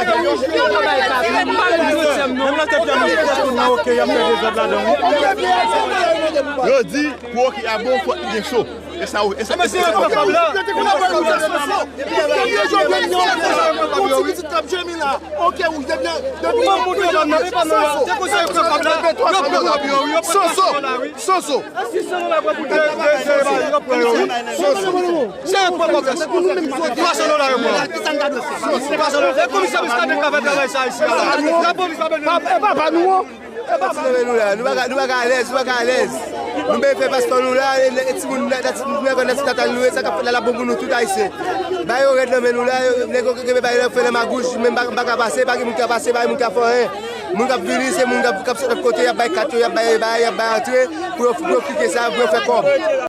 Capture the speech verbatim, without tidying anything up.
bagay yo. Menm nan tèt yo, nou fè tout moun nan oke, y ap fè dezòd ladan, wi. Yo di, pou oke a bon, fòk li gen cho. E sa, e sa, e sa. Mesye, yo pran kòb la. Yo pran kòb la. Yon ti pitit k ap jemi la. Oke, ou depi, depi. Kòman moun yo nan, e pa nan la. Se konsa yo pran kòb la. Yo pran kòb yo, yo pran twa san dola, wi. Soso. Soso. Twa san dola yo pran. Twa san dola. E komisè Muscadin k ap travay sa isi a la. E pa pa nou. E pa pa nou la. Nou pa ka, nou pa ka alèz, nou pa ka alèz. Nou bezwen fè paspò nou la, e, e timoun, nan, nan timoun nan, nan ti tata nou, e sa k ap fèt la, l ap bon pou nou tout Ayisyen. Bagay yo rèd nan men nou la, nèg yo kenbe bagay yo fè nan magouj, menm pa, pa ka pase, pa gen moun ka pase, pa gen moun ka fè anyen. Moun k ap vini, se moun k ap, k ap sot lòt kote, y ap bay kat yo, y ap bay, bay, y ap bay antre, pou yo, pou yo klike sa, pou yo fè kòb.